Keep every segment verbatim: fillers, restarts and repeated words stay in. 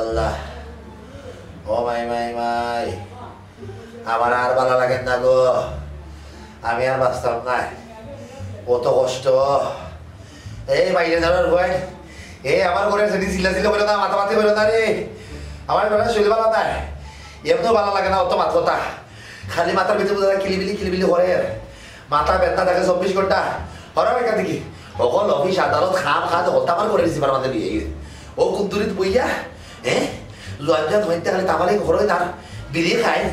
আল্লাহ, ও মাই, মাই, মাই, আমার আর ভালা লাগে না গো, আমি আর বাঁচতাম না, অত কষ্ট। এই বাইরে যাওয়ার ভয়, এই আমার ঘরে সেটি চিল্লা চিল্লা করো না, মাতামাতি করো না রে, আমার বেটা শরীর ভালা নাই, এমনিও ভালা লাগে না অত মাত কথা, খালি মাথার ভিতরে বুঝা যায় কিলিবিলি কিলিবিলি করে, মাথা ব্যথা থাকে চব্বিশ ঘন্টা। হরা বেটা দেখি, অকল অফিস আদালত খাম খাদ হলতা আমার করে দিছি, মাঝে বিয়ে। ও কুন্দুরিত বইয়া, হ্যাঁ, জোয়ান জোয়ান হইতে খালি তামালে ঘরে তার বিড়ি খায়,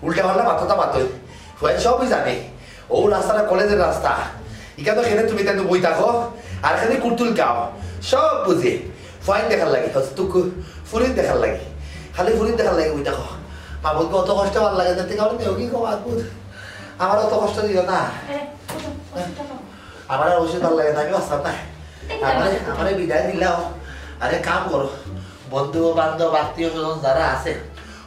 উল্টা পাল্টা মাথা তা মাতই। ফুয়াই সবই জানে। ও রাস্তাটা কলেজের রাস্তা। ইকা তো খেলে তুমি তাই বই থাকো, আর খালি কুর্তুল গাও। সব বুঝে। ফুয়াইন দেখার লাগে, হস্তুকু ফুরিন দেখার লাগে। খালি ফুরিন দেখার লাগে বই থাকো। মা বলকে অত কষ্ট ভালো লাগে, যাতে কারণ নেও কি কো আগুন। আমার অত কষ্ট দিও না। এ, ওষুধ, ওষুধটা নাও। আমার আর ওষুধ ভালো লাগে না, আমি বাঁচতাম না। দেখি আমারে, আমারে বিদায় দিলাও। আরে কাম করো। বন্ধু বান্ধব, আত্মীয় স্বজন যারা আছে,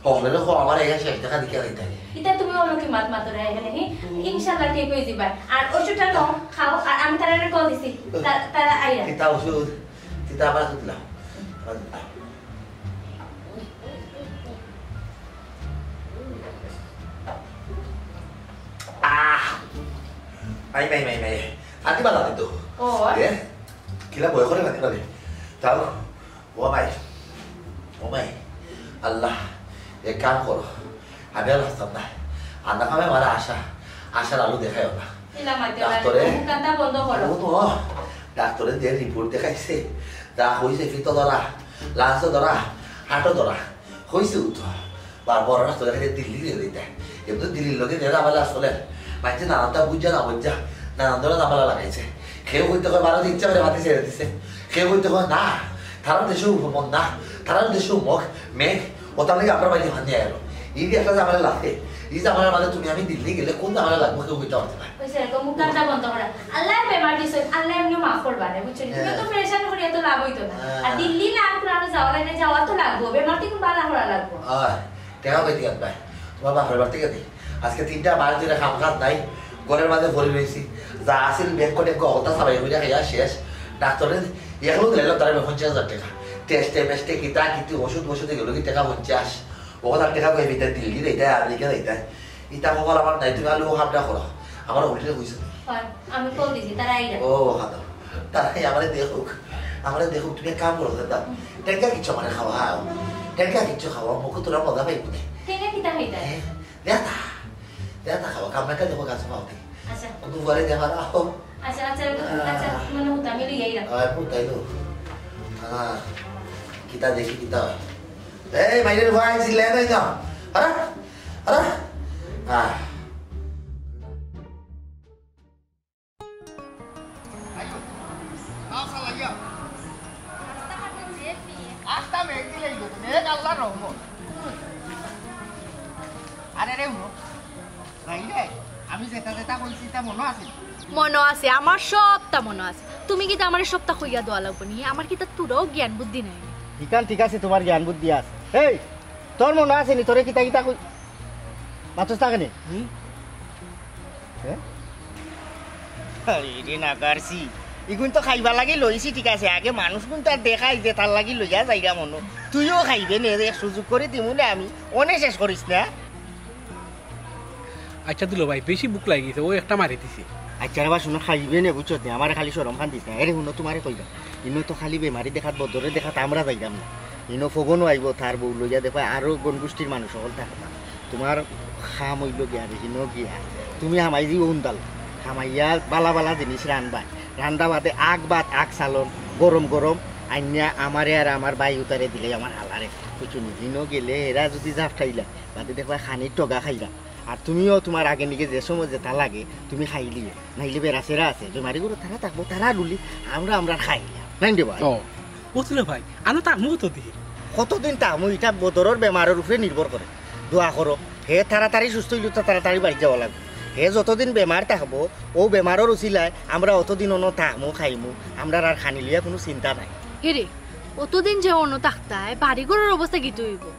হকলের খো আমার এখানে শেষ দেখা দিকে দিতে। ইতা তুমি অলো কি মাত মাতো রে এখানে, হি? ইনশাআল্লাহ ঠিক হয়ে যাবা। আর ওষুধটা নাও, খাও, আর আমি তারারে কল দিছি। তা-, তারা আইরা। কিতা ওষুধ? কিতা আবার ওষুধ দিলাম? আবার দিলাম। আহ! মাই, মাই, মাই, মাই। আন্টি বালা দিত। ও। এ? কিলা বয় করে মাতি পারে? তাও, ও মাই। ও মাই। আল্লাহ, এক কাম করো। আমি আর বাঁচতাম না। আন্না খামে আমার আশা, আশার আলো দেখাইও না। ইলা মাতে ডাক্তারে, মুখ কান্তা বন্ধ করো। ও তো, ডাক্তারে যে রিপোর্ট দেখাইছে, যা কইছে ফিতো ধরা, লাঞ্চও ধরা, হার্টও ধরা, কইছে ও তো। বার বড় ডাক্তার দেখাইতে দিল্লি নিয়ে দিতে। এমনি দিল্লির লোকে যে ঝামেলা চলে, মাঝে নানানটা বুঝা না বুঝা, নানান ধরনের ঝামেলা লাগাইছে। কেউ কইতে কয় ভারত ইচ্ছা করে মাটি ছেড়ে দিছে, কেউ কইতে কয় না, তারার দেশে মন না, তারার দেশে মগ, মেঘ, ওটা নাকি আপনার বাড়ি ভাঙে আইলো। এই যে একটা ঝামেলা লাগে, এই ঝামেলার মাঝে তুমি আমি দিল্লি গেলে কোন ঝামেলা লাগবো কেউ কইতে পারতে না। ওই সেরকম মুখ কান্তা বন্ধ করা। আল্লাহ বেমার দিছে, আল্লাহ এমনি মাফ করবা না, বুঝছো নি? তুমি তো হ্যাঁ। প্রেশান করিয়া তো লাভ হইতো না। আর হ্যাঁ। দিল্লি না, আর পুরানো যাওয়া লাগে, যাওয়া তো লাগবো, বেমার থেকে বালা করা লাগবো। আহ, টেকা কই দিকে আনবায়? তোমার বাপের বাড়ি থেকে দি। আজকে তিনটা মাস ধরে কাম কাজ নাই, ঘরের মাঝে পড়ি রইছি। যা আছিল ব্যাংক করে একটা হতা সাবাই করে খাইয়া শেষ। ডাক্তারে এখনো দিলাইলাম তারা পঞ্চাশ হাজার টাকা। টেস্টে মেস্টে কিতা কিতি ওষুধ ওষুধে গেল কি টাকা পঞ্চাশ। ও হাজার টাকা কই দিতে দিল্লি দিতে আমেরিকা দিতে। ইতা খবর আমার নাই, তুমি আলু হাবডা করো। আমার উল্টে কইছে। হয়, আমি কল দিছি, তারা আইরা। ও, হাদা। তারা এই আমারে দেখুক। আমারে দেখুক, তুমি এক কাম করো, দাদা। টেকা কিচ্ছু আমারে খাওয়াও। টেকা কিচ্ছু খাওয়াও, মুখে তোরা মজা পাইবো না। টেকা কিতা হইতা? হ্যাঁ, দেতা। দেতা খাওয়া, কাম না দেখো গাছ পাও। আচ্ছা। দুবারে দেখা রাখো। আচ্ছা, আচ্ছা, আচ্ছা, মনে হতো আমি লইয়া আইলাম। আয়, পুতাই লো। হ্যাঁ, কিতা দেখি, কিতা হয়। এই, মাইরের ভাই, চিল্লাই নাই না। আরে, আরে, আহ। আস্তা মেঘ দিলে ইলো, মেঘ আল্লাহর রহমত। আরে রে, হুনো, ভাই রে, আমি যেটা যেটা কইছি, তা মনো আছে? মনো আছে, আমার সবটা মনো আছে। তুমি কিতা আমারে সবটা কইয়া দেওয়া লাগবো নি? আমার কিতা তোরাও জ্ঞান বুদ্ধি নাই? ইখান ঠিক আছে, তোমার জ্ঞান বুদ্ধি আছে। এই, তোর মনো আছে নি? তোরে কিতা কিতা কই-, মাতস না কেনে? হুম? হ্যাঁ? আরে রে নাগারছি, ইগুন তো খাইবার লাগি লইছি, ঠিক আছে। আগে মানুষগুন তার দেখাই যে তার লাগি লইয়া যাইরা মনো। তুইও খাইবে নে, এক সুযোগ করি দিমু নে আমি। অনে শেষ করিস না। আচ্ছা দুলো ভাই, বেশি ভুক লাগি গেছে, ও একটা মারি দিছি। আচ্ছা রে বা, হুনো, খাইবে নে, বুঝছো নে? আমারে খালি শরম খান দিস না। এরে হুনো, তোমারে কইবা, ইনো তো খালি বেমারি দেখাত, বদরে দেখাত আমরা যাইরাম না। ইনো ফগনও আইবো, তার বউ লইয়া দেখো, আরো গণগোষ্ঠীর মানুষ হকল থাকবা। তোমার খাম অইলো গিয়া, রে, হিনো গিয়া। তুমি হামাই দিও উন্দাল। হামাইয়া বালা বালা জিনিস রানবা। রান্দা বাদে আগ ভাত, আগ চালন, গরম গরম, আইন্যা আমারে আর আমার ভাই উতারে দিলে আমার হালারে। বুঝছো নি? হিনো গেলে এরা যদি জাপ খাইলা, বাদে দেখবা খানির টগা খাইলা। আর তুমিও তোমার আগে নিকে যে সময় যেটা লাগে, তুমি খাইলিও। নাইলে বেড়া সেরা আছে, বেমারি গরু তারা থাকবো, তারা রুলি, আমরা, আমরা খাইলাম। নাই রে ভাই? ও, বুঝলে ভাই, আনো থাকমু কতদিন? কতদিন থাকমু, ইটা বদরর বেমারর উপরে নির্ভর করে। দোয়া করো, হে তাড়াতাড়ি সুস্থ অইলো তো তাড়াতাড়ি বাড়ি যাওয়া লাগবো। হে যতদিন বেমার থাকবো, ও বেমারর উছিলায় আমরা অতদিন অনো থাকমু, খাইমু, আমরার আর খানি লইয়া কুনু চিন্তা নাই। হে রে, অতদিন যে অনো থাকতায়, বাড়ি ঘরর অবস্থা কিতা অইবো?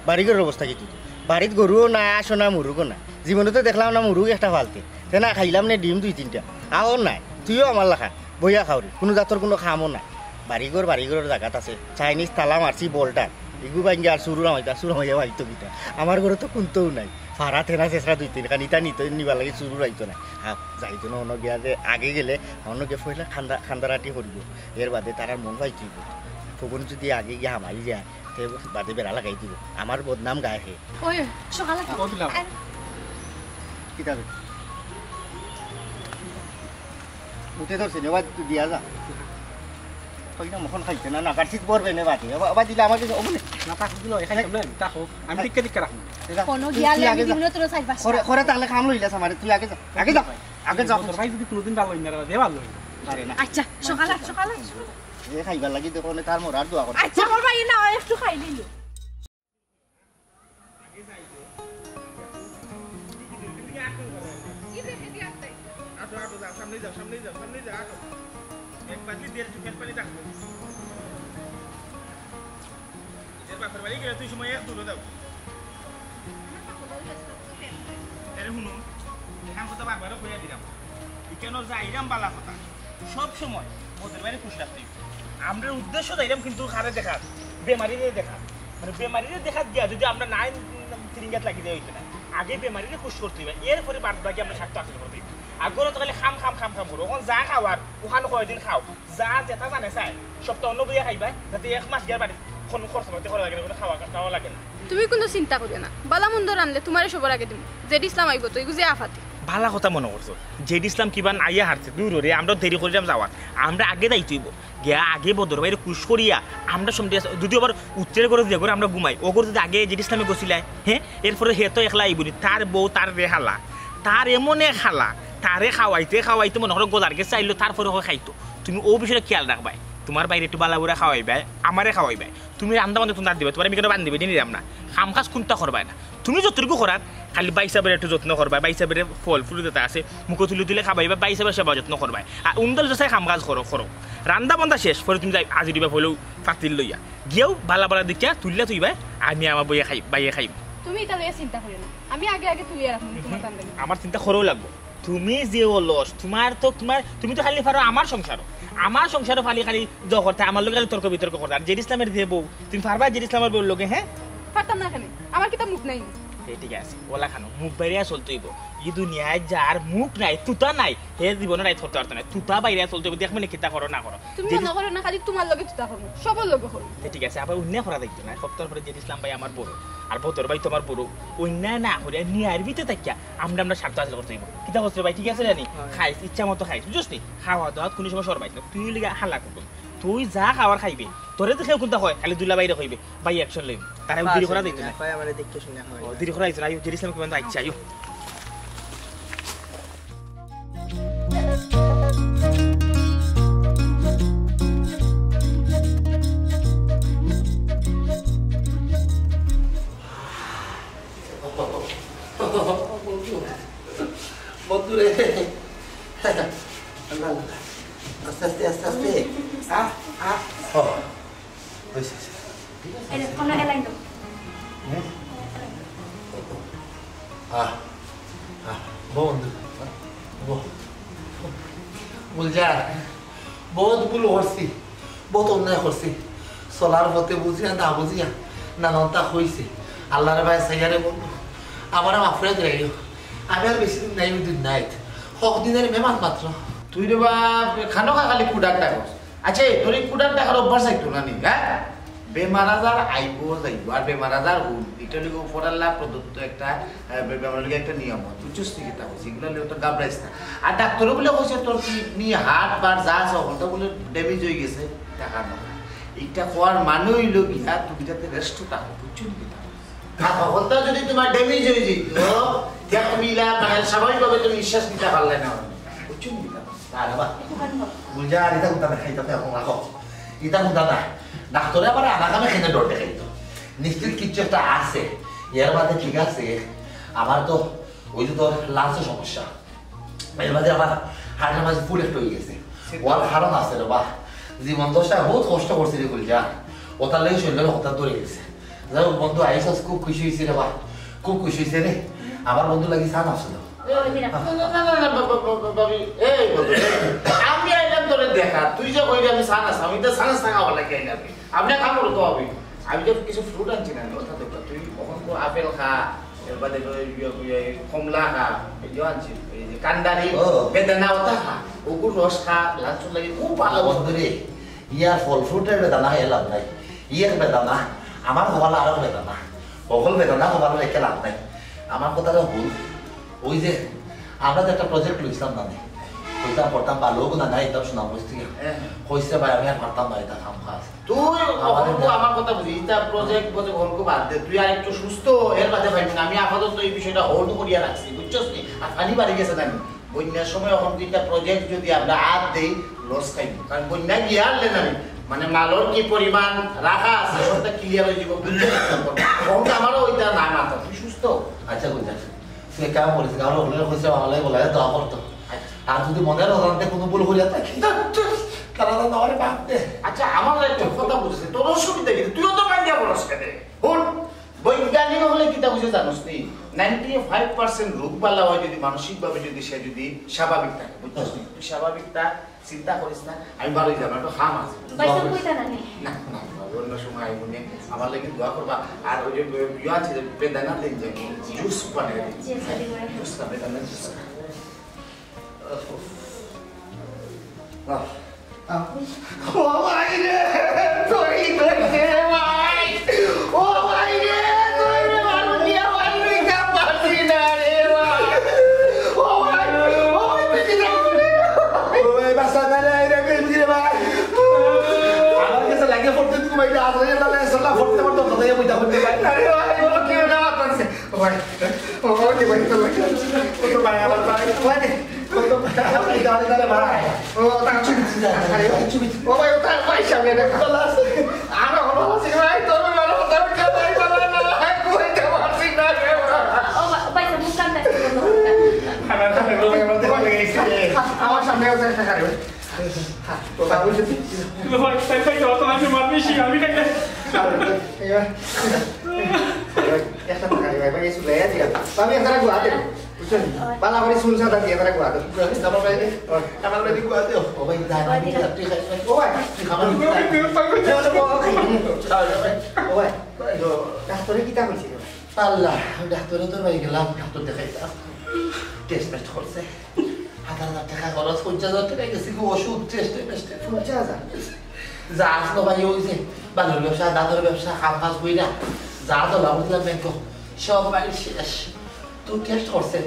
বাড়ি ঘরর অবস্থা কিতা অইবো? বাড়িত গরুও না, আসো না, মুরুগও না। জীবনে তো দেখলাম না মুরুগ একটা ফালতে। তে না খাইলাম নে ডিম দুই তিনটা। আও নাই, তুইও আমার লাখান, বইয়া খাওরি, কুনু জাতর কুনু খামও নাই। বাড়িঘর বাড়িঘরর জাগাত আছে, চাইনিজ তালা মারছি বলটা। ইগু ভাঙ্গি আর চুরু নামাইতা, চুরু নামাইয়া ভাইতো কিতা? আমার ঘরো তো কুন্তাউ নাই। ফারা তেনা চেচরা দুই তিন খান, ইতা নিতে নিবার লাগি চুরু আইতো না। হ্যাঁ, যাইতো না, অনো গিয়া যে আগে গেলে, অনো গিয়া পয়লা খান্দা-, খান্দারাটি করিব। এর বাদে তারার মন পাইতিব। ফগুন যদি আগে গিয়া হামাই যায়, তে বাদে বেড়া লাগাই দিব। আমার বদনাম গায়ে হে। ওই, সকালে তো কত লাভ? আর কিতা বে? উঠে ধরছে নে, বাদ দিয়া যা। কই না, মখন খাইতে না, না, কাটছিস পড়বে নে বাদে। বাবা, বাবা দিলে আমাকে, ও বলে। না, তা দিল, এখানে কেমনে? তা হোক, আমি টিকে টিকে রাখবো। এ যা। কোনো তুই, গিয়া তুই আমি আগে যা। জীবনে তোরা চাইবাস। করে, করে তাহলে কাম লইলা, সামারে, তুই আগে যা, আগে যা, আগে যা। ভাই যদি কোনোদিন ভালো হয় না, রে, ভালো হয় না। পারে না। আচ্ছা, সকালে, সকালে। এ খাইবার লাগি দেখো, অনে তার মোর আর দোয়া করে। আচ্ছা, আমার ভাই না, একটু খাই নিল। আটো, আটো, যাও, সামনে যাও, সামনে যাও, সামনে যাও, আটো। এক পাতলি দেড় চোখের পানি থাকবো। এর বাপের বাড়ি গেলে তুই সময় এক দূরে দাও। আরে হুনো, এখান কথা বারবার কইয়া দিলাম। ইখানো যাইরাম বালা কথা। সব সময় মদের বাইরে খুশ রাখতে হইব। আমরা উদ্দেশ্য যাইরাম কিন্তু কারে দেখাত, বেমারিরে দেখাত। মানে বেমারিরে দেখাত গিয়া যদি আমরা নাই তিরিঙ্গাত লাগি দেওয়া হইতো না, আগে বেমারিরে খুশ করতে হইব, এরপরে বাদ বাকি আমরা স্বার্থ হাসিল করতে হইব। আর গরু তো খালি খাম খাম খাম খাম করো, ওখান যা খাওয়ার ওখানে কয়দিন খাও, যা যেটা জানে চায় সবটা অন্য বইয়া খাইবা, যাতে এক মাস গিয়ার বাড়ি কোনো খরচ পাতি করা লাগে না, কোনো খাওয়া খাওয়া লাগে না। তুমি কোনো চিন্তা করিও না, বালা মন্দ রানলে তোমারে সবার আগে দিমু। জেড ইসলাম আইব তো, এগু যে আফাতে। বালা কথা মনে করছো। জেড ইসলাম কিবা আইয়া হারছে, দূর রে, আমরা দেরি করিলাম যাওয়ার। আমরা আগে যাইতে হইব। গিয়া আগে বদর বাইরে খুশ করিয়া আমরা সমঝে আছি। যদি আবার উত্তরের ঘরে যে ঘরে আমরা ঘুমাই, ও ঘরে যদি আগে জেড ইসলামে গছিলাই, হ্যাঁ, এরপরে হে তো একলা আইবনি, তার বউ, তার রে হালা, তার এমন এক হালা, তারে খাওয়াইতে খাওয়াইতে মনে করো গজার গেছে আইলো, তারপরে হয় খাইতো। তুমি ও বিষয়ে খেয়াল রাখবায়, তোমার বাইরে একটু বালা বুড়া খাওয়াইবায়, আমারে খাওয়াইবায়। তুমি রান্দা বান্দা তুমি রান্দিবায়, তোমার আমি কেন বান্ধিবে দিন রাম না, কাম কাজ কোনটা করবায় না। তুমি যতটুকু করার, খালি ভাইসাবর একটু যত্ন করবায়, ভাইসাবর ফল ফুল যেটা আছে, মুখো তুলে তুলে খাবাইবা, ভাইসাবর সেবা যত্ন করবায়। আর উন্দল যেসাই কাম কাজ করো, করো। রান্দা বান্দা শেষ, পরে তুমি যাই আজি দিবা ফলেও পাতিল লইয়া। গিয়াও বালা বালা দেখিয়া তুলিয়া তুইবায়, আমি আমার বইয়া খাই, বাইয়ে খাই। তুমি এটা লইয়া চিন্তা করিও না, আমি আগে আগে তুলিয়া রাখবো তোমার তার লাগি। আমার চিন্তা করাও লাগবো। তুমি যে অলস, তোমার তো, তোমার, তুমি তো খালি পারো আমার সংসারও। আমার সংসারও খালি খালি জ করতে, আমার লগে খালি তর্ক বিতর্ক করতে। আর জেড ইসলামের যে বউ, তুমি পারবা জেড ইসলামের বউর লগে, হ্যাঁ? পারতাম না কেনে? আমার কিতা মুখ নাই? এই ঠিক আছে, ওলা খানো, মুখ বাইরে চলতে হইব। এই দুনিয়ায় যার মুখ নাই, তুতা নাই, হে জীবনে রাইত করতে পারতো না। তুতা বাইরে চলতে হইব, দেখ মানে কিতা করো না করো। তুমি জেড মনে করো না, খালি তোমার লগে তুতা করবো, সবার লগে করবো। তে ঠিক আছে, আবার অন্যায় করা দেখতো না। সপ্তাহ পরে জেড ইসলাম ভাই আমার বড়, আর বদর ভাই তোমার বড়, অন্যায় না করে নিয়ে আর ভিতরে থাকিয়া আমরা, আমরা স্বার্থ হাসিল করতে হইব। কিতা করতে ভাই, ঠিক আছে জানি? হ্যাঁ। খাইস, ইচ্ছা মতো খাইস, বুঝছস নি? খাওয়া দাওয়া কোনো সময় সরবাইস না, তুই লিগা হালা কুটুম। তুই যা খাওয়ার খাইবে, তোরে তো কেউ কোনটা কয়, খালি দুলা বাইরে কইবে, ভাই অ্যাকশন লইব। তারা দেরি করা দিত না। ভাই আমারে দেখতে শুনে হয়। ও, দেরি করা দিত না, আইও, জেড ইসলাম কিমান আইছে, আইও। বন্ধু রে। আল্লাহ, আল্লাহ। আস্তে, আস্তে, আস্তে, আস্তে। আহ, আহ। ও, হইছে, হইছে। এই যে, কোনো এলাই দাও। হুম? আহ, আহ, বউ বন্ধু। বউ। গুলজার, বহুত ভুল করছি, বহুত অন্যায় করছি। চলার পথে বুঝিয়া না বুঝিয়া নানানটা কইছি। আল্লাহরে ভাই সাইয়ারে বন্ধু, আমারে মাফ করে দিলাইও। আমি আর বেশি দিন নাই, ওই দিন নাইত। হক দিনের মেহমান মাত্র। তুই রে বা, খানো খা খালি কুডার ডাকস। আচ্ছা, তোর এই কুডার ডাকার অভ্যাস একটু না নি, হ্যাঁ? বেমার আজার আইবো যাইবো, আর বেমার আজার হুন, এটা হইলো উপর আল্লাহ প্রদত্ত একটা, আহ, বে-, বেমার হইলো একটা নিয়ামত, বুঝছস নি কিতা কইছি? এগুলো নিয়ে তো ঘাবড়াইস না। আর ডাক্তারও বলে কইছে তোর কিডনি, হার্ট, বার যা আছে, হকলটা বলে ড্যামেজ হয়ে গেছে, টাকা না। এটা কওয়ার মানে হইলো গিয়া তুমি যাতে রেস্ট থাকো, বুঝছো নি কিতা? আর হকলটা যদি তোমার ড্যামেজ হয়ে যেত, তে তুমি ইলা মানে স্বাভাবিকভাবে তুমি নিঃশ্বাস নিতে পারলে না, বুঝছো নি কিতা? না রে বা। গুলজার, ইতা কুন্তা দেখাইতা, এখন রাখো। ইতা কুন্তা না। ডাক্তারে আবার আনা কামে খেতে ডর দেখাইতো। নিশ্চিত কিচ্ছু একটা আছে। এর বাদে ঠিক আছে, আমার তো ওই যে তোর লাংসের সমস্যা। এর বাদে আমার হার্টের মাঝে ফুল একটা হয়ে গেছে। ওর কারণ আছে রে বা। জীবন দশায় বহুত কষ্ট করছি রে গুলজার। ওটার লাগি শরীরের হঠাৎ ধরে গেছে। যাই হোক বন্ধু, আইসস, খুব খুশি হইছি রে বা। খুব খুশি হইছে রে। আমার বন্ধু লাগি চা নাও শুধু। না, না, না, না, বা-, বা-, বা-, বা-, ভাবি, এই বন্ধু, এই, আমি আইলাম তোরে দেখা, তুই যে কইলি আমি চা নাস্তা, আমি তো চা নাস্তা খাওয়ার লাগি আইলাম। আপনি কাম করো তো ভাবি। আমি তো কিছু ফ্রুট আনছি না, অর্থাৎ তুই কখন কো আপেল খা, এর বাদে তো ইয়ে, ইয়ে, কমলা খা, এই যে আনছি, এই যে কান্দারি, ও। বেদানা ওটা খা, ওগুর রস খা, লাঞ্চ লাগে খুব ভালো। বন্ধু রে, ইয়ার ফল ফ্রুটের বেদানা খাইয়া লাভ নাই। ইয়ার বেদানা, আমার কপালে আরো বেদানা। হকল বেদানা কপালে রেখে লাভ নাই। আমার কথাটা ভুল। ওই যে, আমরা তো একটা প্রজেক্ট লইছিলাম না নি? কইতাম করতাম, ভালো হোক না, না, একদম সুনাম কইছি। হ্যাঁ। কইছে, "ভাই, আমি আর পারতাম না, এটা কাম কাজ।" তুই আমার কখন এটা তো আমার কথা বুঝি, এটা প্রজেক্ট বুঝে ঘরকে বাদ দে, তুই আর একটু সুস্থ, এর বাদে ভাই, আমি আপাতত এই বিষয়টা হোল্ড করিয়া রাখছি, বুঝছস নি? আর পানি বাড়ি গেছে না নি? বন্যার সময় এখন দুইটা প্রজেক্ট যদি আমরা আর দেই, লস খাইব, কারণ বন্যা গিয়া আনলে না নি, মানে মালর কি পরিমাণ রাখা আছে, সবটা ক্লিয়ার হয়ে যাব, বুঝছস নি? এখন তো আমারও ওইটা না মাথা, তুই সুস্থ। আচ্ছা, বুঝা। তুই এক কাম করিস, কারণ ওগুলো কইছে, আমার লাগে বলে, দোয়া করতো। আচ্ছা। আর যদি মনের অজান্তে কোনো ভুল করিয়া থাকি, তারা তো আমারে বাদ দে। আচ্ছা, আমার লাগে একটা কথা বুঝছিস, তোর অসুবিধা কি? তুইও তো কান্দিয়া বলস কেন? হুন, বৈজ্ঞানিক হলে কিতা বুঝে জানোস নি? নাইনটি ফাইভ পার্সেন্ট রোগ বালা হয় যদি মানসিকভাবে যদি সে যদি স্বাভাবিক থাকে, বুঝছস নি? তুই স্বাভাবিক থাক, চিন্তা করিস না, আমি বারোই যাবো, একটু কাম আছে। ভাইসাব কইতা না নি? না, না, না, অন্য সময় আইব নে, আমার লাগি দোয়া করবা। আর ওই যে ইয়ে আছে যে বেদানা দিন যে জুস বানিয়ে দিন। জি, জি, জি, ভাই। জুস না, বেদানা জুস। আহ। ও ভাই রে, তুই ধরছে রে ভাই। ও ভাই রে, তুই রে মারু দিয়া মারু ইটা পারছি না রে ভাই। ও ভাই, ও ভাই, বেশি যাও রে। ও ভাই, বাসা না রে, রে, বেশি রে ভাই। আমার কাছে লাগে পড়তে তুমি ভাই, আজ রে, তাহলে সালা পড়তে পড়তে কথা দিয়ে বইটা করতে ভাই। আরে ভাই, ও কি না পারছে। ও ভাই, ও ভাই, ও ভাই, ও ভাই, ও ভাই, আমার ভাই, ও ভাই। ও, তার ছবি তুলছে। আরে, ওর ছবি তুলছে। ও ভাই, ও তার ভাই সামনে দেখা। ভালো আছে? আরো ভালো আছে ভাই, তোর ভালো, তোর কে ভাই ভালো না, ভাই, কইতে পারছি না রে ভাই। ও ভাই, ভাই, মুখ কান দেখতে বন্ধ করুন। আমার সামনে ওদের দেখা রে। ও ভাই, ওই যে ভাই, ভাই, ভাই, যত মারবে, মারবে, সে আমি খাই না। এবার, এবার, একটা টাকা রে ভাই, ভাই, এই চুলে, এই দিয়া। আমি একটা গুয়াতে। বুঝছেন? বালা করে চুল সাদা দিয়া তারা গুয়াতে। আমার ভাই রে, আমার ভাই রে গুয়াতে। ও ভাই, দাঁড়া, আমি কি আপনি খাই? ও ভাই, তুই খাবার দিবি না? ও ভাই, ডাক্তারে কিতা কইছে রে ভাই? আল্লাহ, ডাক্তারে তোর ভাই গেলাম, ডাক্তার দেখাইতাম। টেস্ট মেস্ট করছে। হাজার হাজার টাকা খরচ, পঞ্চাশ হাজার টাকা গেছে কি ওষুধ, টেস্টে মেস্টে। পঞ্চাশ হাজার? যা আসলো ভাই, ওই যে বালুর ব্যবসা, দাদুর ব্যবসা, কাম কাজ কইরা, যা তো লাভ উঠলাম ব্যাংক, সব ভাই শেষ। তো টেস্ট করছে,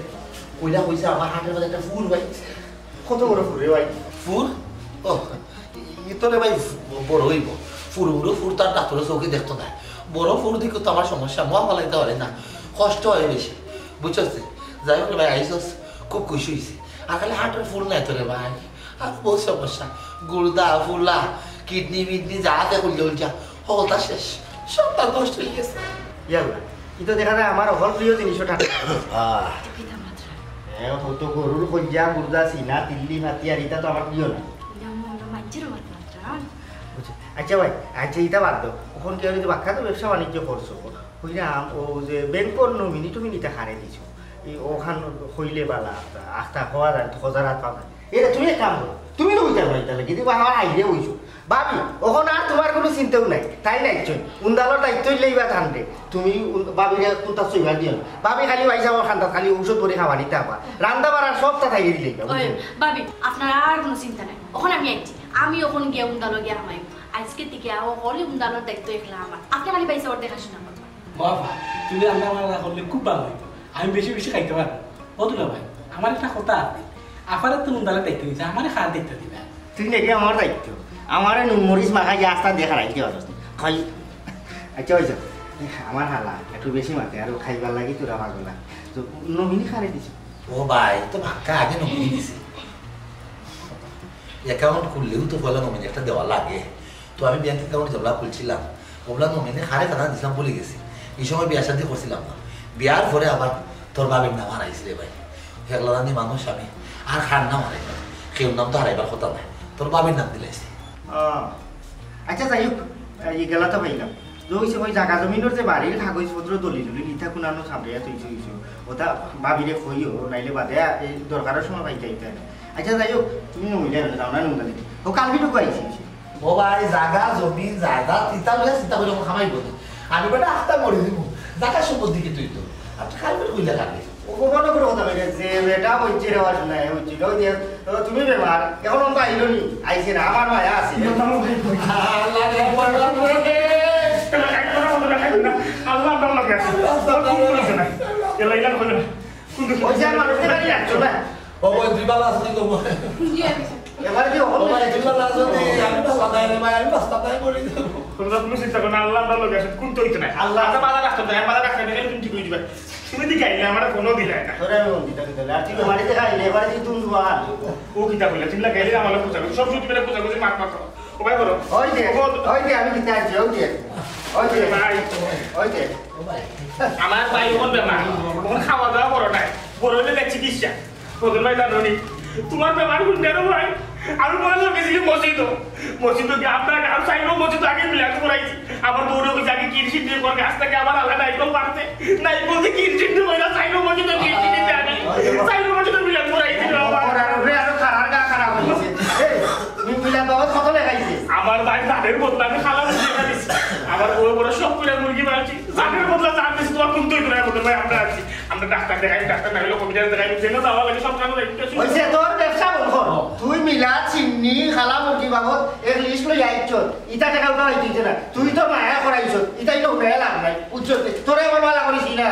কইরা কইছে আমার হার্টের মধ্যে একটা ফুর ভাই। কত বড় ফুর রে ভাই? ফুর? ও, ই তো রে ভাই বড় হইব। ফুর উড়ো ফুর তার ডাক্তারের চোখে দেখতো না। বড় ফুর দিকে তো আমার সমস্যা, মহা ফালাইতে পারে না, কষ্ট হয় বেশি, বুঝছস? যাই হোক রে ভাই, আইসস, খুব খুশি হইছি। আর খালি হার্টের ফুর নাই তো রে ভাই, আর বহুত সমস্যা, গুর্দা, ফুলা, কিডনি মিডনি যা আছে, উল্টা উল্টা, হকলতা শেষ, সবটা নষ্ট হয়ে গেছে। ইয়াল্লা, ই তো দেখা যায় আমার হকল প্রিয় জিনিসও টাকা। আহ। এ হয়তো গরুর কইজা, গুর্দা, সিনা, তিল্লি, ফাতি আর ইটা তো আমার প্রিয় না। ইটা আমরা মাইনষের মাত মাত্রা। বুঝছি। আচ্ছা ভাই, আচ্ছা ইটা বাদ দাও। অখন কেউ যদি বাক্কা তো ব্যবসা বাণিজ্য করছো, কইরাম ও যে ব্যাংকর নমিনি টমিনি ইটা কারে দিছো। ই অখান কইলে বালা, আখতা কওয়া যায়, খোঁজার হাত পাও না। এরে, তুমি এক কাম করো, তুমি নু কইতা পারো ইতা লাগি, তুমি আমার আইডিয়া কইছো। ভাবি, অখন আর তুমার কুনু চিন্তাও নাই, তাইন আইছইন। উন্দালর দায়িত্ব লইবা তানরে। তুমি উন-, ভাবিরে কুনতা ছইবার দিও না। ভাবি খালি ভাইসাবর কান্দাত খালি ঔষধ ভরি খাওয়ানি থাকবা। রান্দা বাড়ার সবতা তাইন দিলাইবা, বুঝছো? ওই, ভাবি, আপনার আর কুনু চিন্তা নাই। অখন আমি আইছি। আমি অখন গিয়া উন্দালো গিয়া হামাইমু। আইজকে থাকি আও হকল উন্দালর দায়িত্ব একলা আমার। আপনে খালি ভাইসাবর দেখাশুনা করবা। বাবা, তুমি রান্দা বাড়া করলে খুব ভালা অইবো। আমি বেশি বেশি খাইতাম পারমু। ও দুলা ভাই, আমার একটা কথা আছে। আফারে তো উন্দালর দায়িত্ব দিছে, আমারে কার দায়িত্ব দিবা? তুই নাকি আমার দায়িত্ব? আমারে নুন মরিচ মাখাই যে আস্তা দিয়া খাইতে পারস না। খাই। আচ্ছা, অইছে। আমার হালা একটু বেশি মাতে, আর খাইবার লাগি তোরা পাগলা। তো নমিনি কারে দিছো? ও ভাই, তো বাক্কা আগে নমিনি দিছে। অ্যাকাউন্ট খুললেও তো পয়লা নমিনি একটা দেওয়া লাগে। তো আমি ব্যাংক অ্যাকাউন্ট যেবলা খুলছিলাম, অবলা নমিনি কারে কারে দিছিলাম ভুলি গেছি। ই সময় বিয়া শাদি করছিলাম না। বিয়ার পরে আবার তোর ভাবির নাম হারাইছি রে ভাই। একলা জানি মানুষ আমি, আর কার নাম হারাইবার? কেউর নাম তো হারাইবার কথা নায়। তোর ভাবির নাম দিলাইছি। আহ, আচ্ছা, যাই হোক, ই গেলা তো পাইলাম। যে অইছে ওই জাগা জমিনর যে বাড়ির কাগজপত্র দলিল উলিল ইতা কুনানো সামরিয়া থইছো অইছো। ওটা ভাবিরে কইও, নাইলে বাদে এই দরকারর সময় পাইতে আইতে না। আচ্ছা, যাই হোক, তুমি নমিলা না, যাও না, নমিলা দেখি। ও কালকে টুকু আইছি। ও ভাই, জাগা, জমিন, জায়দাদ, ইতা লইয়া চিন্তা করি আমার কামাইবো না। আমি বেটা আখতা মরি দিমু। জাগা সম্পত্তি কিতা অইতো? আপনি কালবের কইলা কাটে। ও মনে করে কথা কইছে যে বেটা হচ্ছে রে, বাস নাই, হচ্ছে রে, ওই যে, ও, তুমি বেমার, এখন অন্ত আইলো নি? আইছে না, আমার মায়া আছে। আল্লাহ রে, বড় করে। আল্লাহ আপনার লগে আছে। আল্লাহ আপনার লগে আছে। এলা ইলা কইলো না। ওই যে আমার লগে গাড়ি যাচ্ছ না। ও, ওই দুই বালা আছে, দুই বালা। এবার কি ও ভাই, দুই বালা আছে, দুই, আমি বালা নাই রে ভাই, আমি বাস্তা নাই বলি দেবো। তোমরা কোনো চিন্তা করো না, আল্লাহ আপনার লগে আছে, কোন তো হইতো না। আল্লাহ। আচ্ছা, বালা রাখতে হবে, বালা রাখতে হবে, তুমি ঠিক হয়ে যাবে। তুমি দিকে আইলে আমার কোনো দিলে না। তোরা আমি মন্দিরটা দিতে আর তুই বাড়িতে খাইলে, এবারে কি তুমি বাহার? ও কিতা বলে, চিল্লা গেলে আমার পূজা করো, সব সময় তুমি পূজা করছো, মাত মাত করো। ও ভাই বলো। ওই যে, ও, ওই যে আমি কিতা আছি, ওই যে, ওই যে, ভাই। ওই যে। আমার ভাই ওখান বেমার, ওখান খাওয়া দাওয়া করো নাই, বড় হইলে চিকিৎসা। বদল ভাই জানো নি, তোমার বেমার কোনটা রে ভাই? আমি বলে গেছি মসজিদও, মসজিদও কি আপনার গাঁও সাইডও মসজিদ আগে মিলাদ করাইছি। আমার বউরে কইছি আগে কিরসিন দিয়ে কর, গাছ থেকে আমার আলাদা নাইকল পারতে, নাইকল দিয়ে কিরসিন দিয়ে কইরা সাইডও মসজিদও কিরসিন দিতে আমি, সাইডও মসজিদও মিলাদ করাইছি রে বাবা। ওর আর উপরে আরো খারাপ গা খারাপ হয়েছে। এই, তুমি মিলাদ বাবদ কত লেখাইছে? আমার ভাই জানের বদলা আমি খালা মুরগি লেখা দিছি। আমার বউ বড় শখ করে মুরগি মারছি, জানের বদলা জান দিছি, তোমার কোন তুই করে বদল ভাই আমরা আছি। আমরা ডাক্তার দেখাই, ডাক্তার না হলে কবিরাজ দেখাই, যেন যাওয়া লাগে সব কাজ লাগে। হইছে, তোর ব্যবসা বন্ধ কর। তুই মিলাদ, চিন্নি, খালা মুরগি বাবদ এক লিস্ট লই আইছ। ইতা টাকা উঠা হইতে না। তুই তো মায়া করাইছ। ইতাই তো উঠে লাভ নাই। বুঝছস? তোরে আমার মালা করিস না।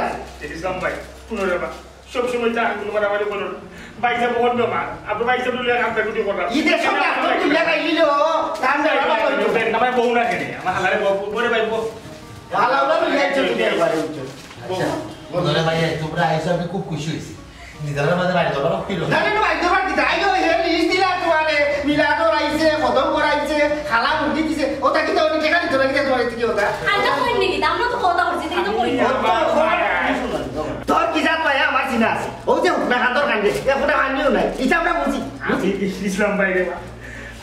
ইসলাম ভাই, পুনরে বা, সব সময় তা আঙ্গুল মারামারি করো না। ভাই সাহেব ওখান বেমার। আপনি ভাই সাহেব লইয়া কান্দাকুটি করলাম। ই দেশে ডাক্তার তুই লাগাই দিল। কান্দা ভাই, ভাই, ভাই, ভাই, না ভাই, বউ না কেনে? আমার হালারে বউ, বউ, বউ রে ভাই, বউ। ভালো হলো, লই আইছ তুই একবারে, বুঝছস? আচ্ছা, বন্ধুরা ভাই, তোমরা আইছো, আমি খুব খুশি হইছি। নিজের মাঝে বাড়ি দরবার হইল। না, না, না, বাড়ি দরবার কিতা? আইও, হে লিস্ট দিলা তোমারে, মিলাদ করাইছে, খতম করাইছে, খালা মুরগি দিছে, ওটা কিতা উনি টেকা দিত না, কিতা তোমার থেকে ওটা? আইটা কই নি, আমরা তো কথা হচ্ছে, তাই তো কই না। ও তো, ও, তোর কি জাত ভাই, আমার চিনা আছে। ও যে হুকনা খান্দর কান্দে, এ ফোটা কান্দিও নাই। ইটা আমরা বুঝি। আমি ইসলাম ভাই রে বা।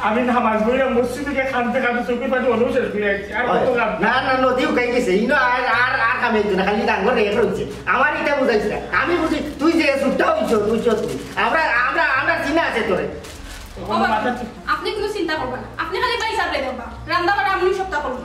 আমি নামাজ পড়িয়া মসজিদে গিয়া কানতে কানতে চোখের পানি অনেও শেষ করে আইছি। আর কত কান? না, না, নদী উকাই গেছে। ইনো আর, আর, আর কামে হইতো না, খালি ডাঙ্গর রেট হইছে। আমার ইটা বুঝাইছে না। আমি বুঝি, তুই যে সুটটা হইছ, তুই চোখ তুই। আমরা, আমরা, আমরা চিনা আছে তোরে। ও বাবা, আপনি কোনো চিন্তা করবেন না। আপনি খালি ভাই সাহেব রে বাবা। রান্দা বাড়া আমি সপ্তাহ করবো।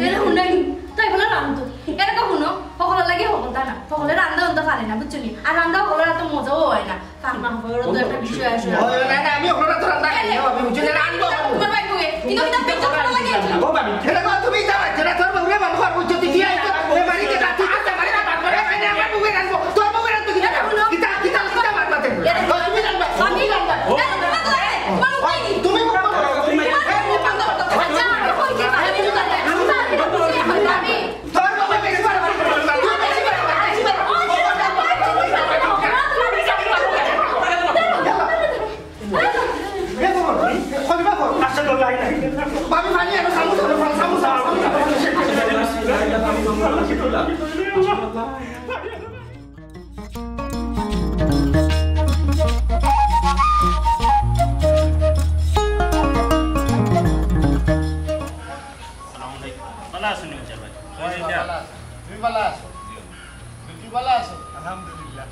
এরে হুনাই, তাই বলে রান্ধতো। এরকম হুনো, হকলের লাগি হকল তা না। হকলে রান্দা উন্দা পারে না, বুঝছো নি? আর রান্দা হকলের এত মজাও হয় না। কারণ হকলের তো একটা বিষয় আছে। ওই, না, না, আমি হকলের তো রান্দা খাই না, আমি বুঝি না, রান্ধবো আমি। তোমার ভাই কই? কিন্তু এটা পেছন করা লাগে। ও ভাবি, এটা কর, তুমি যাও, এটা তোর বউরে মান কর, বুঝছো? তুই কি আইছো? এ বাড়িতে কাজ, তুই কাজ, বাড়ি কাজ, বাড়ি কাজ, এখানে আমার বউরে রান্ধবো, তোর বউরে রান্ধবো, কিতা? কিতা, কিতা, কিতা মাত মাতে? তুমি রান্ধবা, তুমি রান্ধবা। ও, তুমি মুখ বন্ধ করো, তুমি মুখ বন্ধ করো। আচ্ছা, আমি কই কি পারি? আমি তোর বাবা বেশি বার বার করে, তুই বেশি বার বার করে। এ বাবা, কই বা কই? আচ্ছা, তো লাই নাই। ভাবি, পানি আনো, চামচ আনো, চামচ আনো, চামচ আনো। আসসালামু আলাইকুম। ভালা আছইন নি, ভাই? ভাই, ভালা আছি। তুমি ভালা আছো? তুমি ভালা আছো? আলহামদুলিল্লাহ।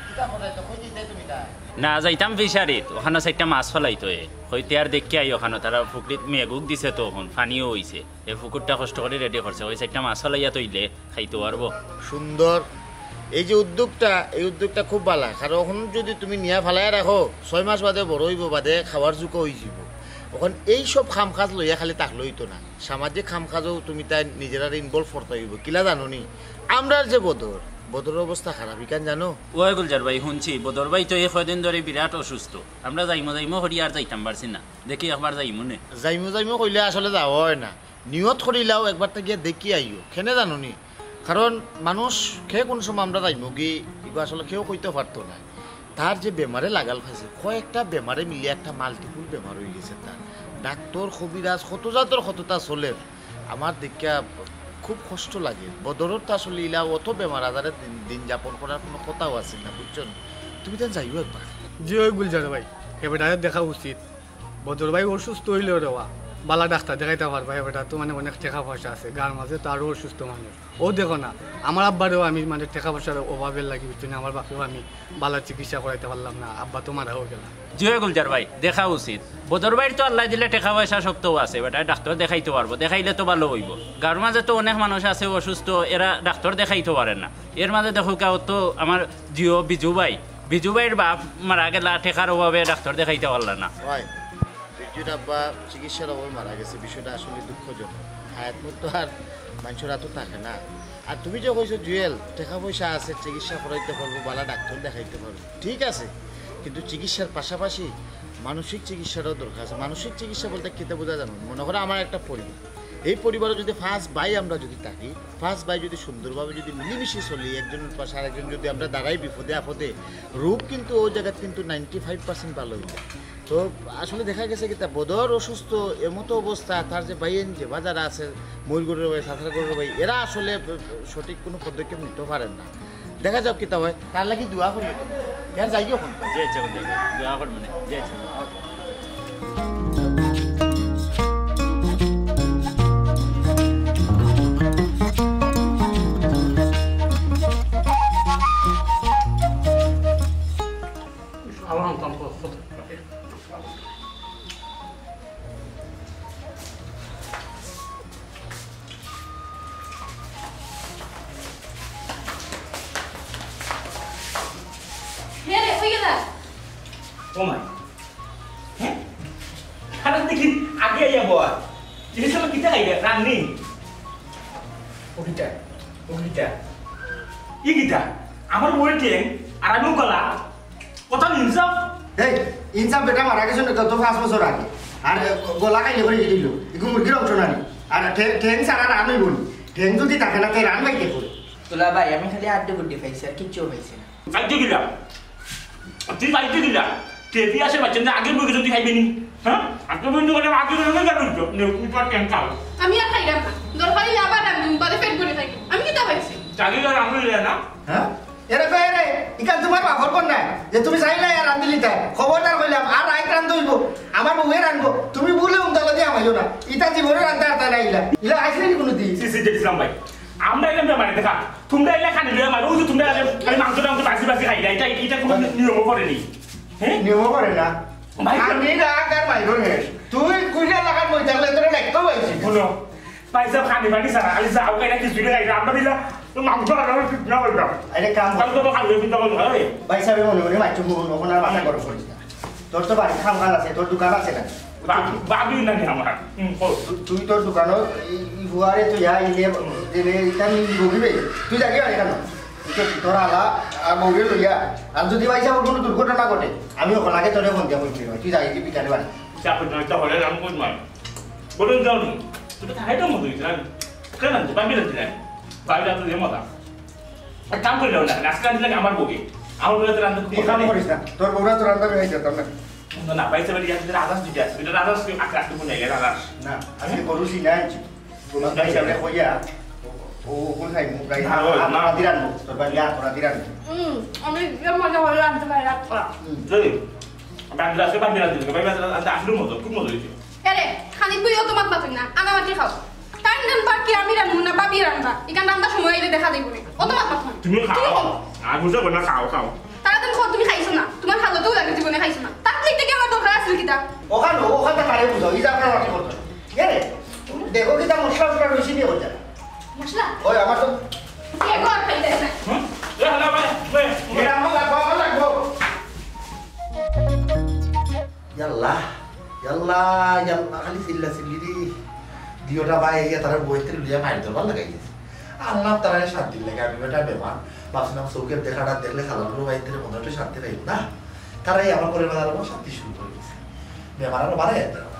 কিতা কথা, তো কই যাইতায় তুমি তাই? না, যাইতাম ফিশারিত, ওখানো চাইরটা মাছ ফালাইতো এ। কইতে আর দেখি আই ওখানো, তারা পুকুরিত মেঘ উগ দিছে তো অখন, পানিও অইছে। এ পুকুরটা কষ্ট করি রেডি করছে, ওই চাইরটা মাছ ফালাইয়া থইলে খাইতো পারবো। সুন্দর। এই যে উদ্যোগটা, এই উদ্যোগটা খুব ভালা, কারণ অখন যদি তুমি নিয়া ফালাইয়া রাখো, ছয় মাস বাদে বড় অইবো, বাদে খাওয়ার যোগ্য অইযিবো। অখন এই সব কাম কাজ লইয়া খালি থাকলে অইতো না, সামাজিক কাম কাজও তুমি তাইন নিজেরারে involve করতে অইবো। কিলা জানো নি, আমরার যে বদর, বদরর অবস্থা খারাপ, ইখান জানো? ওই গুলজার ভাই, হুনছি, বদর ভাই তো এই কয়দিন ধরি বিরাট অসুস্থ। আমরা যাইমু যাইমু করি আর যাইতাম পারছি না। দেখি একবার যাইমু নে। যাইমু যাইমু কইলে আসলে যাওয়া অয় না। নিয়ত করিলাও একবারটা গিয়া দেখি আইও। কেনে জানো নি? কারণ মানুষ কে কোন সময় আমরা যাইমুগি, ইগু আসলে কেউ কইতে পারতো না। তার যে বেমারে লাগাল খাইছে, কয়েকটা বেমারে মিলিয়া একটা multiple বেমার অইগেছে তার। ডাক্তর, কবিরাজ, কত জাতর কততা চলের। আমার দেখিয়া খুব কষ্ট লাগে। বদরর তো আসলে ইলা অত বেমার আজারে দিন, দিন যাপন করার কোনো কথাও আছিল না, বুঝছো নি? তুমি তাইন যাইও একবার। জি, ওই গুলজার ভাই, এ বেটারে দেখা উচিত। বদর ভাই অসুস্থ অইলেও রে বা, বালা ডাক্তার দেখাইতা পারবায়, বেটা তো মানে অনেক টেকা পয়সা আছে, গাঁওর মাঝে তো আরো অসুস্থ মানুষ। ও দেখো না, আমার আব্বারেও আমি মানে টেকা পয়সার অভাবের লাগি, বুঝছো নি, আমার বাপেও আমি বালা চিকিৎসা করাইতা পারলাম না, আব্বা তো মারাও গেলা। জি অয় গুলজার ভাই, দেখা উচিত। বদর ভাইর তো আল্লায় দিলে টেকা পয়সা শক্তও আছে, বেটা ডাক্তার দেখাইতো পারবো, দেখাইলে তো ভালা অইবো। গাঁওর মাঝে তো অনেক মানুষ আছে অসুস্থ, এরা ডাক্তার দেখাইতো পারে না। এর মাঝে দেখো কেউ তো আমার জিও বিজু ভাই, বিজু ভাইর বাপ মারা গেলা, টেকার অভাবে ডাক্তার দেখাইতা পারলা না। ভাই, বিজুর আব্বা চিকিৎসার অভাবে মারা গেছে, বিষয়টা আসলে দুঃখজনক। হায়াত মৃত্যু আর মানষর আতো থাকে না। আর তুমি যে কইছো জুয়েল, টেকা পয়সা আছে, চিকিৎসা করাইতে পারবো, বালা ডাক্তার দেখাইতে পারবো, ঠিক আছে, কিন্তু চিকিৎসার পাশাপাশি মানসিক চিকিৎসারও দরকার আছে। মানসিক চিকিৎসা বলতে কিতা বুঝা জানো? মনে করো আমার একটা পরিবার, এই পরিবারো যদি পাঁচ ভাই আমরা যদি থাকি, পাঁচ ভাই যদি সুন্দরভাবে যদি মিলেমিশে চলি, একজনের পাশে আরেকজন যদি আমরা দাঁড়াই বিপদে আপদে, রোগ কিন্তু ওই জায়গাত কিন্তু নাইনটি ফাইভ পার্সেন্ট ভালা অইবো। তো আসলে দেখা গেছে কিতা, বদর অসুস্থ, এমতো অবস্থা, তার যে ভাইয়াইন যে বাজারে আছে, ময়ূরগড়ের ভাই, সাঁতরাগড়ের ভাই, এরা আসলে সঠিক কোনো পদক্ষেপ নিতে পারেন না। দেখা যাক কিতা অয়, তার লাগি দোয়া করি। এর যাই এখন। জি আচ্ছা, দোয়া করবেন, জি আচ্ছা। হে রে, কই গেলা? ও মাই। হ্যাঁ? খারাপ দেখি আগে আইয়া বওয়া। জিনিস হলো কিতা খাইবে? রান্নি। ও কিতা? ও কিতা? ই কিতা? আমার বউয়ে ঠেং, আর আমি গলা। কথা ইনসাফ? এই, ইনসাফ বেটা মারা গেছে না তো পাঁচ বছর আগে। আর গলা খাইলে করে দিল। এগু মুরগির অংশ না নি। আর ঠে-, ঠেং ছাড়া রান অইবো নি। ঠেং যদি থাকে না, তে রান বাইতে করে। তোলা ভাই, আমি খালি আড্ডি বুড্ডি পাইছি, আর কিচ্ছু পাইছি না। চাইতে গেলাম। তুই চাইতে গেলাম। কে দিয়ে আসে বাচ্চা, আগে বই যদি খাইবে নি? হ্যাঁ? আর তুমি কিন্তু বলে আগে বই গেল তো। নে, তুই তো আর ঠেং খাও। আমি আর খাইলাম না। দরকার হইলে আবার রান্ধুম, বাদে পেট ভরে খাইলাম। আমি কিতা পাইছি? চাইতে গেলাম, আমি না। হ্যাঁ? এরে কই এরে, ইখান তোমার বাপর ঘর না, যে তুমি চাইলে আর রান্ধি লিতা। খবরদার কইলাম, আর রাইত রান্ধ অইবো, আমার বউয়ে রান্ধবো। তুমি ভুলে উন্দালা দিয়া আমাইও না। ইতা জীবনে রান্ধা আর তাই না ইলা। ইলা আইসলে নি কোনো দিন? সি, সি, দেখছিলাম ভাই। আমরা এলাম বেমারে দেখা। তোমরা এলা খানি লইয়া মারো, ওই যে তোমরা এলা খালি মাংস টাংস বাসি বাসি খাইলা। এটা, এটা কোনো নিয়মও করে নি। হ্যাঁ? নিয়মও করে না। ভাই, আমি রাগ আর মাইরো রে। তুই কুইলা লাগার মই থাকলে তোরা দেখতেও পাইছি। শুনো, ভাই সাহেব, খানি পানি ছাড়া খালি যাও, খাই না, কিছু খাই না। আমরা দিলা, তো মাংস আর আমি ঠিক না বললাম। আরে কাম কর। আমি তো খালি চিন্তা করবো, হ্যাঁ? ভাই সাহেব, মনে মনে মারছো, মনে মনে আর মাথা গরম করিস না। তোর তো বাড়ি খাম খাল আছে, তোর দোকান আছে না? বাবু, বাবু না নি আমার। হুম, কও। তু-, তুই তোর দোকানো এই, এই ফুয়ারে তুই যা, এই নে, এই নে, এটা নিয়ে বগিবে। তুই যাবি আর এখানে। তুই তো তোর আলা আর বউরে লইয়া। আর যদি ভাই সাহেব কোনো দুর্ঘটনা ঘটে, আমি ওখান আগে তোরে ফোন দিয়া বলছি, তুই যাবি কি পিটারে বাড়ি? চাপে নয়টা হলে আমি কোন মার? বলুন যাও নি। তুই তো থাকাই তো মতো হইছে না। কেন আনতে? বাবি আনতে নাই। বাবি আনতে দিয়ে মজা। এক কাম করে যাও না, আজকে রান্ধলে আমার বউকে। আমার বউকে তো রান্ধতে তুই কাম করিস না, তোর বউরা তো রান্না বেড়ে যেতাম না। না, না, ভাই সাহেব, এটা রাজাস দিতে আসবে। এটা রাজাস আঁকড়ে আঁকড়ে মনে হয়, রাজাস। না, আজকে গরু সিনা আনছি। তোমার ভাই সাহেব কইয়া, ও, ও কোন খাই? মুখ গাই না, না। তোরা দিরান মুখ, তোর ভাই আর তোরা দিরান। হুম, আমি যে মজা হলো আনতে পারি, রাগ করা। হুম। এই, আমি আজকে আজকে বান্ধি রান্ধি, ভাই, ভাই, আজকে আসলে মজা, খুব মজা হয়েছে। এরে, খানিক বইও তো মাত মাতুই না, আনামাটি খাও। তাই রানবা কি আমি রানবো না বাবি রানবা? ইখান রান্নার সময় আইলে দেখা যাইবো নে। অত মাত মাতো না। তুমি খাও। তুমি খাও। আর বুঝতে পারো না, খাও, খাও। তারা তুমি খাও, তুমি খাইছো না। তোমার হালতেও লাগে জীবনে খাইছো না। তার লিখতে কি আমার দরকার আছিল কিতা? ওখানে, ওখানে তারে বুঝাও, এই যে আপনার মাটি করতো। এরে, দেখো কিতা মশলা উশলা রয়েছে দিয়ে বোঝা। মশলা? ওই আমার তো এগো আর খাইতে না। হুম? এ, হ্যালো, ভাই, ভাই, ভাই। এ, আমার লাগবো, আমার লাগবো। ইয়াল্লা, ইয়াল্লা, ইয়াল্লা, খালি চিল্লা চিল্লি দি। দিওটা ভাই, ইয়া তারা বইতে লইয়া মাইর দরবার লাগাই গেছে। আল্লাহ তারা শান্তি লাগে, আমি বেটা বেমার। ভাবছিলাম চোখের দেখাটা দেখলে খালাগুলো বাইতে মনে একটু শান্তি পাইব না। তারাই আমার করে বেলা আরো শান্তি শুরু করে দিছে। বেমার আরো বাড়াই যেতে হবে।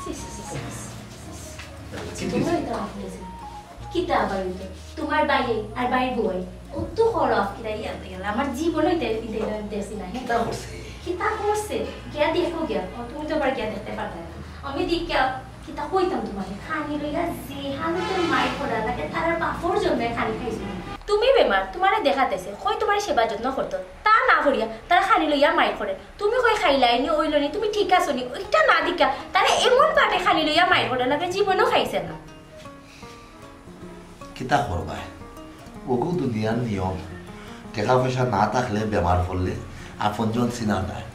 ছি, ছি, ছি, ছি, ছি, ছি। জীবনে এটা আপনি আছেন। কিতা আবার হইতো? তোমার বাইরে আর বাইর বউয়ে অত খরচ কিতা ইয়াতে গেল? আমার জীবনে এটা, এটা, এটা দেখছি না, হ্যাঁ? কিতা করছে? কিতা করছে? গিয়া দেখো গিয়া। ও, তুমি তো আবার গিয়া দেখতে পারবে না। আমি দেখিয়া কিতা কইতাম তোমারে? খানি লইয়া যে হালতে মাইর করা লাগে, তারার বাপর জন্য খানি খাইছো। তুমি বেমার, তোমারে দেখাতেছে, কই তোমারে সেবা যত্ন করতো? তার না করিয়া তারা খানি লইয়া মাইর করে। তুমি কই খাইলায় নি, অইলো নি, তুমি ঠিক আছো নি, ওইটা না দেখিয়া তারা এমন পাটে খানি লইয়া মাইর করে, লাগে জীবনও খাইছে না। কিতা করবায়, ওগু দুনিয়ার নিয়ম। টেকা পয়সা না থাকলে, বেমার পড়লে আপনজন চিনা যায়।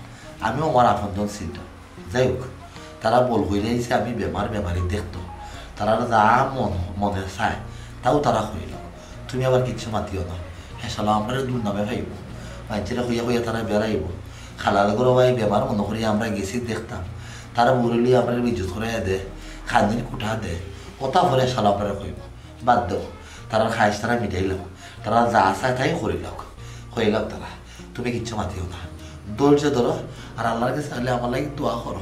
আমিও আমার আপনজন চিনতাম। যাই হোক, তারা বল কইরা আইছে, আমি বেমার বেমারি দেখতো। তারার যা মন, মনে চায়, তাও তারা করিল। তুমি আবার কিচ্ছু মাতিও না, হেসালো আমরারে দুর্নামে পাইবো, মাইনষরে কইয়া কইয়া তারা বেড়াইবো। খালার ঘরো ভাই বেমার মনো করি আমরা গেছি দেখতাম, তারা বুড়ি লই আমরারে বেইজ্জত করাইয়া দে, খানির কুঠা দে, কথা পরে হেসালো আমরারে কইবো। বাদ দেও, তারার খায়েশ তারা মিটাইলাও, তারা যা চায় তাই করিলাউক, কইলাউক তারা। তুমি কিচ্ছু মাতিও না, ধৈর্য ধরো, আর আল্লার গেছে খালি আমার লাগি দোয়া করো,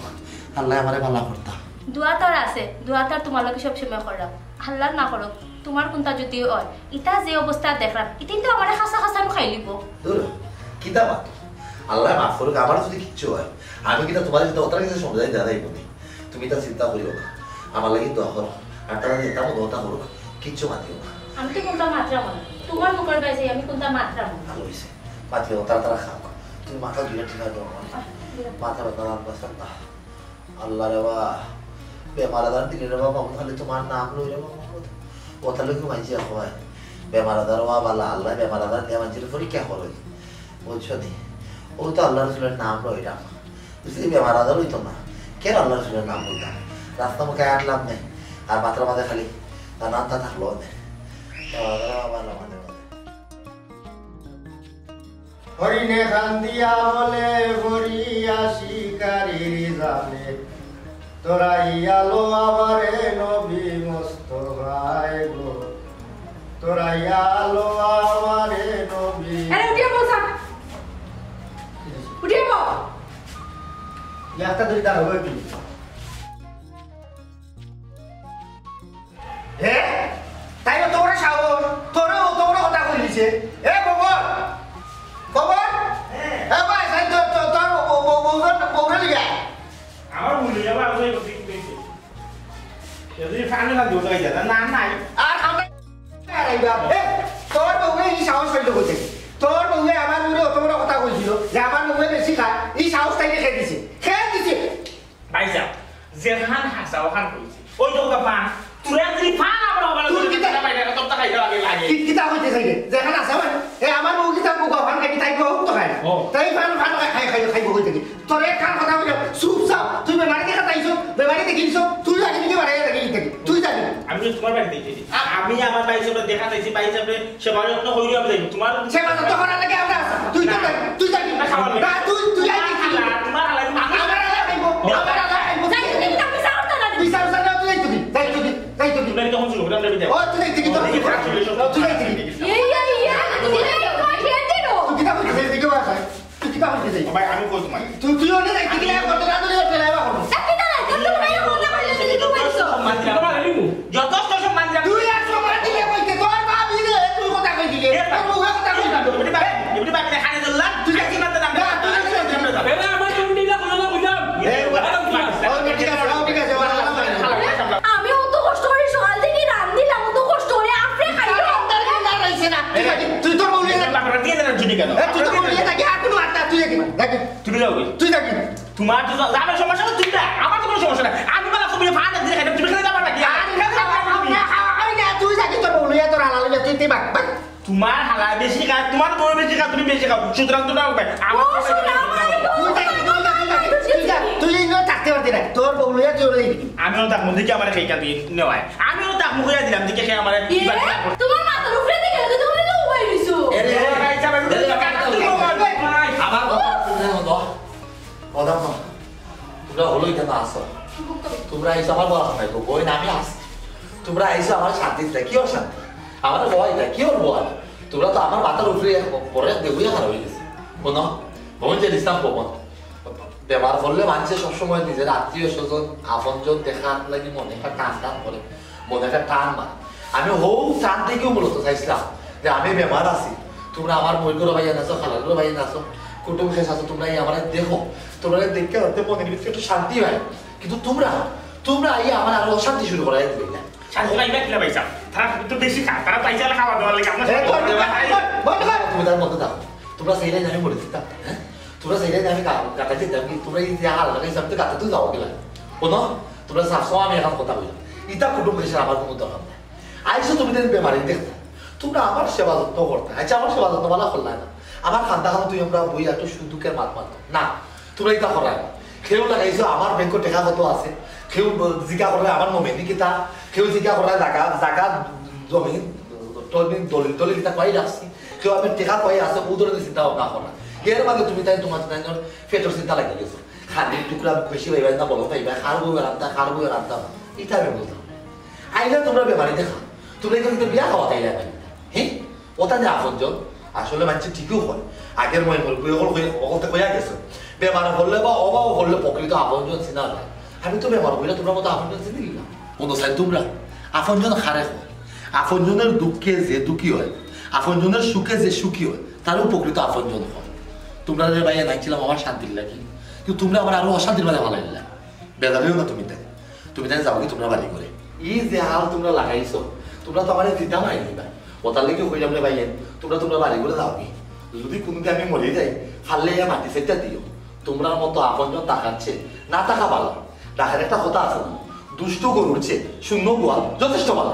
আল্লায় আমারে ভালা করতা। দোয়া তো আর আছে, দোয়া তো আর তুমার লাগি সবসময় করলাম, আল্লায় না করুক, তুমার কুনতা যুদি অয়, ইতা যে অবস্থা দেখরাম, ইতা কিন্তু আমারে খাসা খাসা নু খাইলিবো। ধুর, কিতা মাতো? আল্লায় মাফ করুক, আমার যুদি কিচ্ছু অয়, আমি কিতা তুমারে কিতা অতার গেছে সমঝাই দেওয়া যাইবো নি? তুমি ইতা চিন্তা করিও না, আমার লাগি দোয়া করো, আর তারা যেতা মনে অয় অতা করুক, কিচ্ছু মাতিও না। আমি তো কুনতা মাতরাম না, তুমার মুখর বায় আমি কুনতা মাতরাম না। ভালা অইছে, মাতিও না, তারা তারা খাউক, তুমি মাথা ধুইয়া ঠিক আছে। আহ, ধুইয়া। মাথা ব্যথা লাগবে না। আল্লারে বা, বেমার আজার দিলে রে বাবা, খালি তুমার নাম লই রে বাবা। অতার লাগি মাইনষে কয়, বেমার আজার অওয়া ভালা, আল্লায় বেমার আজার দিয়া মাইনষরে পরীক্ষা করইন। বুঝছো নি? অউ তো আল্লার রসুলর নাম লইরাম। যুদি বেমার আজার অইতো না, কেনে আল্লার রসুলর নাম লইতাম? রাস্তা মুখে আটলাম নে, আর মাথার মাঝে খালি নানানতা থাকলো নে। বেমার আজার অওয়া ভালা মাঝে মাঝে। হরিণে কান্দিয়া বলে, "পড়িয়া শিকারির জালে, তোরা ইয়ালো আমারে নবী মোস্তফায় গো, তোরা ইয়ালো আমারে নবী।" আরে উঠিয়া বসা। উঠিয়া বস। একটা দুইটা হবে কি? হে? তাইলে অত বড় সাহস, তোরে অত বড় কথা কইলিছে। এ, গোবর! গোবর! এ ভাই, তাই তো, তো, তোর বউ, বউ, বউ, বউ, বউরে লইয়া। আমার বউ লইয়া আবার ওই কথা কইছে। যদি ফানে না দৌড়াই যায়, না, নাই। আর আমরা আইবা। এ, তোর বউয়ে ই সাহস পাইলো কই থাকি? তোর বউয়ে আমার বউরে অত বড় কথা কইছিল যে আমার বউয়ে বেশি খায়, ই সাহস তাইলে কে দিছে? কে দিছে? ভাইসাব, যেখান হাছা ওখান কইছি। ওই তো ওটা পান। তোরা যদি পান আবার ওখানে তোর কিতা? তোর তো খাইতে লাগে, লাগে। কি, কিতা কইতে চাইলে? যেখান আছে মানে, এ আমার বউ কিতা বউ ওখান খাই, তাই বউ তো খায় না। ও। তাই পান, পান খাই, খাই, খাই, খাই বউ কইতে কি? তোর একখান কথা কইলে, চুপ চাপ। তুই বেমারি দেখা চাইছো, বেমারি দেখিছো, তুই আগে দিকে বাড়াইয়া দেখি, দেখি। তুই যাবি। আমি তো তোমার বাড়িতে গেছি। আ- আমি আমার ভাইসাবরে দেখা চাইছি, ভাইসাবরে সেবা যত্ন করি আমি যাইব। তোমার সেবা যত্ন করার লাগি আমরা আছি। তুই তো না। যাবি, তুই যাবি। না, খাওয়া লাগবে। না, তুই, তুই যাবি। না, না, তোমার হালাই আমি আমার হালাই খাইবো, আমার হালাই খাইবো। যাই, তুই যাবি, বিচার করতে যাবি। বিচার, বিচার না, তুই যাই, তুই যাই, তুই যাই, তুই যাই। তুমি তখন শুরু করে আমরা বিদায়। ও, তুই যাই, তুই তো, ও, এই যে, এই, এই, এই, এই, এই, এই, এই, এই, এই, এই, এই, এই, এই, তুই কিতা করছিস? তুই কিতা করছিস? তুই কিতা করতে চাই? ও ভাই, আমি কই তোমার? তুই, তুই ওনে যাইতে গেলে করতে না, তুই ওটা লাইবা করবো। তা কিতা লাগে? তোর তো ভাই কথা কইলে তুই কি কইছো? সম্মান দিলাম। তোমার লিমু। যথেষ্ট সম্মান দিলাম। তুই আর সম্মান দিলে কইতে, তোর বাপ দিলে, তুই কথা কই দিলে। এ, তোর বউয়ে কথা কই দিল। এমনি ভাই, এমনি ভাই, এখানে চললাম। তুই যাইতে পারতে না। না, তুই যাইতে পারতে না। এরা আমার কোন দিলে কোনো না বুঝলাম। এ, ও, ঠিক আছে, ও, ঠিক আছে, ও, ঠিক আছে। আমি অত কষ্ট করি সকাল থেকে রান্দিলাম, অত কষ্ট করি আপনি খাইলাম। আমার না রইছে না। তুই যাবি, তুই তোর বউ নিয়ে যাবি। বাপরে দিয়ে দেন জুটি কেন? এ, তুই তোর বউ নিয়ে যাবি, আর কোনো আত্মা তুই যাবি, যাবি। তুমি যাও কই? তুই যাবি। তোমার তো যা-, যাবে সমস্যা না, তুই যা। আমার তো কোনো সমস্যা নাই। আমি বলা তুমি ফান দিয়ে খাইতাম, তুমি খেলে যাবা নাকি? আর খাওয়া হয় না, তুই যাবি, তোর বউ নিয়ে তোর আলাল হইয়া তুই, তুই বাক, বাক। তোমার হালা বেশি খায়, তোমার বউ বেশি খায়, তুমি বেশি খাও। সুতরাং তোমরা উপায়। আমার ও, শোনা, আমার তুই যা, তুই যা, তুই যা, তুই যা। তুই এই নিয়ে থাকতে পারতি না। তোর বউ লইয়া তুই ওরে দিবি। আমিও থাকবো, দেখি আমার খেয়ে তুই নেওয়ায়। আমিও থাকবো, কইয়া দিলাম, দেখি খেয়ে আমার ইয়ে, তোমার মাথার উপরে দিয়ে গেলে তো তুমি তো উবাই রইছো। এরে, এরে, ভাই, যাবে, এরে, যাবে, যাবে, যাবে। আমার কথা শুনে হলো। কথা কও। তোমরা হলো এখানে আসো। তোমরা আইসো আমার বলা হয়, তো বই না আমি আসি। তোমরা আইসো আমার শান্তি দিতে, কি অশান্তি? আমার ভয় এটা, কি ওর ভয়? তোমরা তো আমার মাথার উপরে এক বড় এক দেবুয়া খারাপ হয়ে গেছে। কোনো ভবন যে ইসলাম ভবন। বেমার পড়লে মানুষে সবসময় নিজের আত্মীয় স্বজন, আপনজন দেখার লাগি মনে একটা টান টান করে, মনে একটা টান মারে। আমি হৌ টান থেকেও মূলত চাইছিলাম যে আমি বেমার আছি, তোমরা আমার বই করে ভাইয়া নাচো, খালার করে ভাইয়া নাচো, কুটুম শেষ আছো, তোমরা এই আমার দেখো, তোমরা দেখতে হতে মনের ভিতরে একটু শান্তি হয়। কিন্তু তোমরা, তোমরা এই আমার আরো অশান্তি শুরু করাই দিবে না। শান্তি পাইবা কিনা পয়সা? তারা তো বেশি খায়, তারা পয়সা খাওয়া দাওয়া লাগে, আমরা এ, বন্ধ কর, বন্ধ কর, বন্ধ কর। তুমি তার মধ্যে থাকো। তোমরা চাইলে আমি মরি দিতাম, হ্যাঁ? তোমরা চাইলে আমি গা-, গাতা দিতাম, কিন্তু তোমরা এই যে হাল লাগাইছো, আমি তো গাতা তো যাও গেলাম। শোনো, তোমরা সব সময় আমি এখন কথা বলি। ইতা কুটুম দেশের আমার কোনো দরকার নাই। আইসো তুমি তাই বেমারি দেখতে। তোমরা আমার সেবা যত্ন করতে। আচ্ছা, আমার সেবা যত্ন ভালা করলা না। আমার খান্দা খান তুই আমরা বই এত সুখ দুঃখের মাত মারতো। না, তোমরা ইতা করায় না। কেউ লাগাইছো আমার ব্যাংকে টেকা কত আছে, কেউ জিজ্ঞা করলে আমার নমিনি কিতা, কেউ জিজ্ঞা করলে জাগা, জাগা, জমিন, টমিন, দলিল টলিল কিতা কই রাখছি, কেউ আমি টেকা কই আছে, ও ধরনের চিন্তা ভাবনা করা। এর মাঝে তুমি তাই তোমার তাই ধর পেটর চিন্তা লাগিয়ে গেছো। খালি টুকরা বেশি পাইবা না, বলো পাইবা, খার বউ রান্তা, খার বউ রান্তা, এটা আমি বুঝলাম না। আইলে তোমরা বেমারি দেখা, তোমরা এখানে বিয়া খাওয়া তাইলে আমি, হ্যাঁ? ওটা যে আপনজন, আসলে মানছে ঠিকও হয়। আগের ময় মুরব্বী অকল কই-, অকলতে কইয়া গেছে। বেমার হলে বা অভাব হলে প্রকৃত আপনজন চিনা যায়। আমি তো বেমার হইলে তোমরা মতো আপনজন চিনি না। কোনো সাইড তোমরা আপনজন হারে হয়। আপনজনের দুঃখে যে দুঃখী হয়, আপনজনের সুখে যে সুখী হয়, তারও প্রকৃত আপনজন হয়। তোমরা রে ভাইয়া নাইছিলাম আমার শান্তির লাগি, কিন্তু তোমরা আমার আরো অশান্তির মাঝে ভালাই দিলা। বেজালিও না তুমি তাই, তুমি তাই যাও কি তোমরা বাড়ি করে। এই যে হাল তোমরা লাগাইছো, তোমরা তো আমার জিতা মারি দিবা। ওটার লেগে কইলাম রে ভাইয়া, তোমরা তোমরা বাড়ি করে যাও কি। যদি কোনোদিন আমি মরে যাই, ফাললে ইয়া মাটি সেটা দিও। তোমরা মতো আপনজন তাকাচ্ছে, না থাকা ভালো। ঢাকার একটা কথা আছে না, দুষ্ট গরুর চেয়ে শূন্য গোয়াল যথেষ্ট ভালো।